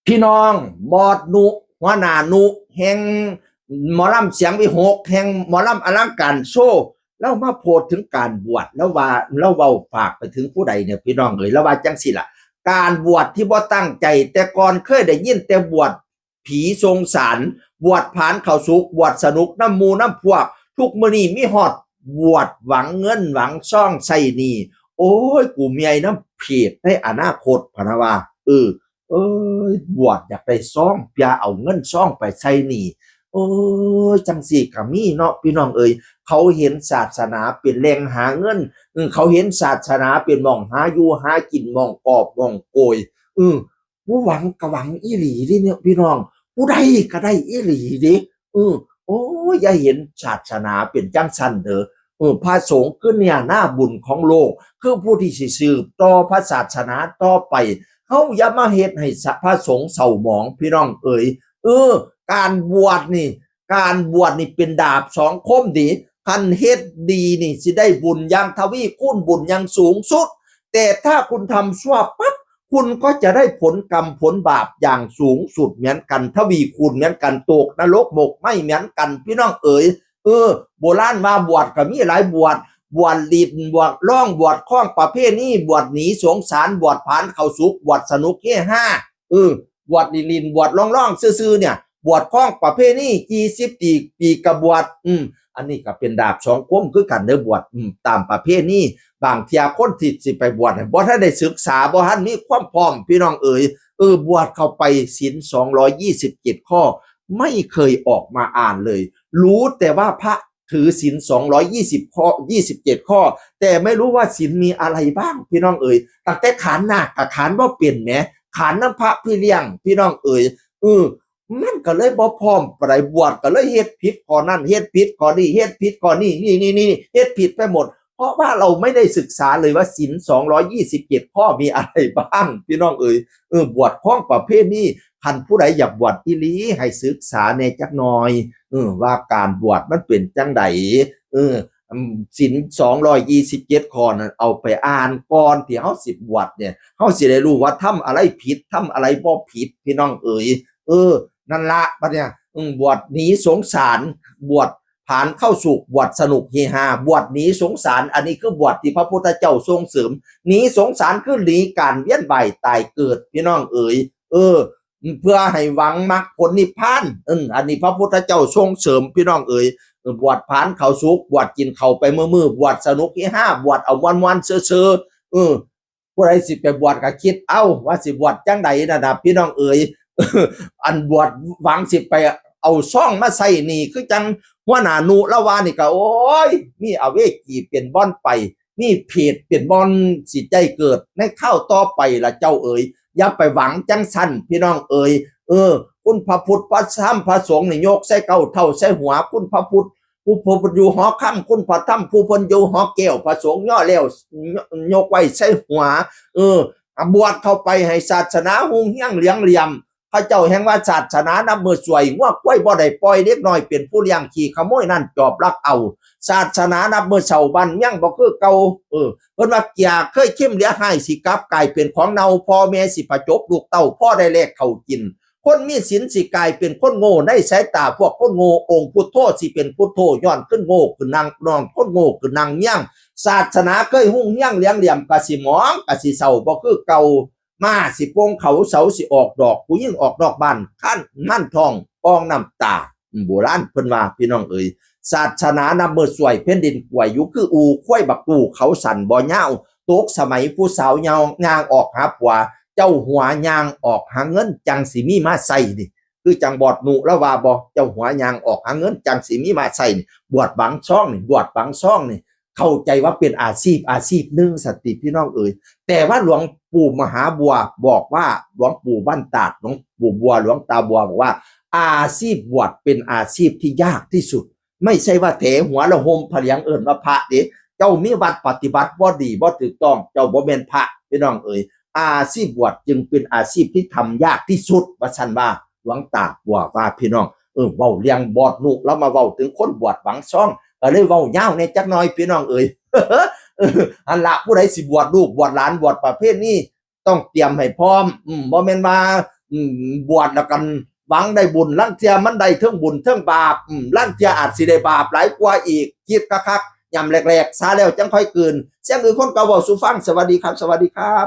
ພີ່ນ້ອງ ບອດນຸ ຫົວໜ້ານຸ ແຫ່ງໝໍລຳສຽງວິຫົກ ແຫ່ງໝໍລຳອະລັງການໂຊ ລາວມາໂພສເຖິງການບວດ ລາວວ່າ ລາວເວົ້າຝາກໄປເຖິງຜູ້ໃດເນຍ ພີ່ນ້ອງເອີຍ ລາວວ່າຈັ່ງຊີ້ລະ ການບວດທີ່ບໍ່ຕັ້ງໃຈ ແຕ່ກ່ອນເຄີຍໄດ້ຍິນແຕ່ບວດຜີສົງສານ ບວດຜານເຂົ້າສຸກ ບວດສະໜຸກນຳໝູ່ນຳພວກ ທຸກມື້ນີ້ມີຮອດບວດຫວັງເງິນຫວັງຊອງໃຊ້ໜີ້ ໂອ້ຍ ກູເມື່ອຍນຳເພດໃນອະນາຄົດ ພະນະວ່າ ເອີ ເອີຍ ບວດຢາກໄດ້ຊອງ ເພື່ອເອົາເງິນຊອງໄປໃຊ້ໜີ້ ເອີຍ ຈັ່ງຊີ້ກະມີເນາະ ພີ່ນ້ອງເອີຍ ເຂົາເຫັນສາສະໜາເປັນແຫຼ່ງຫາເງິນ ເອີ ເຂົາເຫັນສາສະໜາເປັນໝ່ອງຫາຢູ່ຫາກິນ ໝ່ອງກອບໝ່ອງໂກຍ ເອີ ຜູ້ຫວັງກະຫວັງອີ່ຫຼີເດ້ເນາະ ພີ່ນ້ອງ ຜູ້ໄດ້ກະໄດ້ອີ່ຫຼີເດ້ ເອີ ໂອ້ຍ ຢ່າເຫັນສາສະໜາເປັນຈັ່ງຊັ້ນເດີ ເອີ ພະສົງຄືເນື້ອນາບຸນຂອງໂລກ ຄືຜູ້ທີ່ຊິສືບຕໍ່ພະສາສະໜາຕໍ່ໄປ ເຮົາຢ່າມາເຮັດໃຫ້ສະ ພະສົງເສົ້າໝອງ ພີ່ນ້ອງເອີຍ ເອີ ການບວດນີ້ ການບວດນີ້ເປັນດາບສອງຄົມເດ້ ຄັນເຮັດດີນີ້ຊິໄດ້ບຸນຢ່າງທະວີຄູນ ບຸນຢ່າງສູງສຸດ ແຕ່ຖ້າຄຸນທຳຊົ່ວປັບ ຄຸນກໍຈະໄດ້ຜົນກຳຜົນບາບຢ່າງສູງສຸດເໝືອນກັນ ທະວີຄູນເໝືອນກັນ ຕົກນະລົກໝົກໄໝ້ເໝືອນກັນ ພີ່ນ້ອງເອີຍ ເອີ ໂບລານວ່າບວດກໍມີຫຼາຍບວດ ບວດລິນ ບວດລອງ ບວດຄອງປະເພນີ ບວດໜີສົງສານ ບວດຜານເຂົ້າສຸກ ບວດສະໜຸກເຮຮາ ເອີ ບວດຫຼິ້ນໆ ບວດລອງໆຊື່ໆ ເນ່ຍ ບວດຄອງປະເພນີ ສີ່ສິບປີ ປີກະບວດ ອືມ ອັນນີ້ກໍເປັນດາບສອງຄົມຄືກັນເດີ ບວດ ອືມ ຕາມປະເພນີ ບາງເທື່ອຄົນທີ່ຊິໄປບວດ ບໍ່ທັນໄດ້ສຶກສາ ບໍ່ທັນມີຄວາມພ້ອມ ພີ່ນ້ອງເອີຍ ເອີ ບວດເຂົ້າໄປສິນສອງຮ້ອຍຍີ່ສິບເຈັດຂໍ້ ໄມ່ເຄີຍອອກມາອ່ານເລີຍ ຮູ້ແຕ່ວ່າພະຖືສິນສອງຮ້ອຍຍີ່ສິບຂໍ້ ຍີ່ສິບເຈັດຂໍ້ ແຕ່ໄມ່ຮູ້ວ່າສິນມີອະໄລບ້າງ ພີ່ນ້ອງເອີຍ ຕັ້ງແຕ່ຂານນາກກໍຂານບໍ່ເປັນແໝ ຂານນຳພະພີ່ລ້ຽງ ພີ່ນ້ອງເອີຍ ເອີ ມັນກໍເລີຍບໍ່ພ້ອມປານໃດ ບວດກໍເລີຍເຮັດຜິດຂໍ້ນັ້ນ ເຮັດຜິດຂໍ້ນີ້ ເຮັດຜິດຂໍ້ນີ້ ນີ້ໆ ເຮັດຜິດໄປໝົດ ເພາະວ່າເຮົາໄມ່ໄດ້ສຶກສາເລີຍວ່າສິນສອງຮ້ອຍຍີ່ສິບເຈັດຂໍ້ມີອະໄລບ້າງ ພີ່ນ້ອງເອີຍ ເອີ ບວດຄອງປະເພນີ ຄັນຜູ້ໃດຢາກບວດອີ່ຫຼີ ໃຫ້ສຶກສາແດ່ຈັກໜ່ອຍ ເອີ ວ່າການບວດມັນເປັນຈັ່ງໃດ ເອີ ອາ ສິນສອງຮ້ອຍຍີ່ສິບເຈັດຂໍ້ນັ້ນ ເອົາໄປອ່ານກ່ອນທີ່ເຮົາຊິບວດເນ່ຍ ເຮົາຊິໄດ້ຮູ້ວ່າທຳອະໄລຜິດ ທຳອະໄລບໍ່ຜິດ ພີ່ນ້ອງເອີຍ ເອີ ນັ້ນລະ ບັດເນີ້ຍ ອືມ ບວດໜີສົງສານ ບວດຜານເຂົ້າສຸກ ບວດສະໜຸກເຮຮາ ບວດໜີສົງສານ ອັນນີ້ຄືບວດທີ່ພະພຸດທະເຈົ້າສົ່ງເສີມ ໜີສົງສານຄືໜີການວຽນວ່າຍຕາຍເກີດ ພີ່ນ້ອງເອີຍ ເອີ ເພື່ອໃຫ້ຫວັງມັກຜົນນິບພານ ເອີ ອັນນີ້ພະພຸດທະເຈົ້າສົ່ງເສີມ ພີ່ນ້ອງເອີຍ ເອີ ບວດຜານເຂົ້າສຸກ ບວດກິນເຂົ້າໄປມື້ໆ ບວດສະໜຸກເຮຮາ ບວດເອົາມ່ວນໆເຊີໆ ເອີ ຜູ້ໃດຊິໄປບວດກໍຄິດເອົາວ່າຊິບວດຈັ່ງໃດນັ້ນນະ ພີ່ນ້ອງເອີຍ ອັນບວດຫວັງຊິໄປເອົາຊອງມາໃຊ້ໜີ້ ຄືຈັ່ງຫົວໜ້ານຸລາວານີ້ກໍ ໂອ້ຍ ມີອະເວຈີເປັນບ່ອນໄປ ມີເຜດເປັນບ່ອນຊິໄດ້ເກີດໃນຄາວຕໍ່ໄປລະເຈົ້າເອີຍ ຢ່າໄປຫວັງຈັ່ງຊັ້ນ ພີ່ນ້ອງເອີຍ ເອີ ຄຸນພະພຸດພະທຳພະສົງນີ້ຍົກໃສ່ເກົ້າເທົ້າໃສ່ຫົວ ຄຸນພະພຸດ ຜູ້ ຜູ້ເພິ່ນຢູ່ຫໍຄຳ ຄຸນພະທຳ ຜູ້ເພິ່ນຢູ່ຫໍແກ້ວ ພະສົງຍໍແລ້ວ ຍົກໄວ້ໃສ່ຫົວ ເອີ ອາ ບວດເຂົ້າໄປໃຫ້ສາສະໜາຮຸ່ງເຮືອງເຫຼືອງຫຼ່ຽມ ເຂົາເຈົ້າແຮ່ງວ່າສາສະໜານັບມື້ສວຍ ງົວຄວາຍບໍ່ໄດ້ປ່ອຍ ເດັກນ້ອຍເປັນຜູ້ລ້ຽງ ຂີ້ຂະໂມຍນັ້ນຈອບລັກເອົາ ສາສະໜານັບມື້ເສົ້າ ບ້ານເມືອງບໍ່ຄືເກົ່າ ເອີ ເພິ່ນວ່າເກຍເຄີຍເຄັມເຫຼືອຮ້າຍ ຊິກັບກາຍເປັນຂອງເນົ່າ ພໍ່ແມ່ຊິປະຈົບລູກເຕົ້າ ພໍໄດ້ແລກເຂົ້າກິນ ຄົນມີສິນຊິກາຍເປັນຄົນໂງ່ ໃນສາຍຕາພວກຄົນໂງ່ ອົງພຸດໂທຊິເປັນພຸດໂທ ຍ້ອນຄົນໂງ່ຂຶ້ນນັ່ງນອນ ຄົນໂງ່ຂຶ້ນນັ່ງມຽງ ສາສະໜາເຄີຍຮຸ່ງເຮືອງເຫຼືອງຫຼ່ຽມ ກະຊິໝອງ ກະຊິເສົ້າບໍ່ຄືເກົ່າ ມ້າຊິປົ່ງເຂົາ ເສົາຊິອອກດອກ ຜູ້ຍິງອອກນອກບ້ານ ຄັນມັນທ້ອງກອງນ້ຳຕາ ໂບລານເພິ່ນວ່າ ພີ່ນ້ອງເອີຍ ສາສະໜານັບມື້ສວຍ ແຜ່ນດິນກວຍຢູ່ຄືອູ ຄວາຍບັກຕູ້ ເຂົາສັ້ນບໍ່ຍາວ ຕົກສະໄໝຜູ້ສາວຍ່າງ ຍ່າງອອກຫາຜົວ ເຈົ້າຫົວຍ່າງອອກຫາເງິນ ຈັ່ງຊິມີມາໃຊ້ນີ້ ຄືຈັ່ງບອດນຸລາວວ່າບໍ່ ເຈົ້າຫົວຍ່າງອອກຫາເງິນ ຈັ່ງຊິມີມາໃຊ້ນີ້ ບວດບັງຊອງນີ້ ບວດບັງຊອງນີ້ ເຂົ້າໃຈວ່າເປັນອາຊີບ ອາຊີບໜຶ່ງຊັ້ນຕິ ພີ່ນ້ອງເອີຍ ແຕ່ວ່າຫຼວງປູ່ມະຫາບົວບອກວ່າ ຫຼວງປູ່ບ້ານຕາດ ຫຼວງປູ່ບົວ ຫຼວງຕາບົວບອກວ່າ ອາຊີບບວດເປັນອາຊີບທີ່ຍາກທີ່ສຸດ ໄມ່ໃຊ່ວ່າແຖຫົວແລ້ວຫົ່ມຜ້າເຫຼືອງເອີ້ນວ່າພະເດ້ ເຈົ້າມີວັດປະຕິບັດບໍ່ດີ ບໍ່ຖືກຕ້ອງ ເຈົ້າບໍ່ແມ່ນພະ ພີ່ນ້ອງເອີຍ ອາຊີບບວດຈຶ່ງເປັນອາຊີບທີ່ທຳຍາກທີ່ສຸດ ວ່າຊັ້ນວ່າ ຫຼວງຕາບົວວ່າ ພີ່ນ້ອງ ເອີ ເວົ້າເລື່ອງບອດນຸ ລາວມາເວົ້າເຖິງຄົນບວດບັງຊອງ ກໍເລີຍເວົ້າຍາວແດ່ຈັກໜ່ອຍ ພີ່ນ້ອງເອີຍ ເອີ ຫັ້ນລະ ຜູ້ໃດຊິບວດລູກບວດຫຼານ ບວດປະເພນີ ຕ້ອງຕຽມໃຫ້ພ້ອມ ອືມ ບໍ່ແມ່ນວ່າ ອືມ ບວດແລ້ວກັນຫວັງໄດ້ບຸນ ລາງເທື່ອມັນໄດ້ເທິງບຸນເທິງບາບ ອືມ ລາງເທື່ອອາດຊິໄດ້ບາບຫຼາຍກວ່າອີກ ຄິດຄັກໆ ຫຍ້ຳແຫຼກໆ ຊາແລ້ວຈັ່ງຄ່ອຍກືນ. ສຽງອື່ນຄົນເກົ່າເວົ້າສູ່ຟັງ. ສະຫວັດດີຄັບ ສະຫວັດດີຄັບ.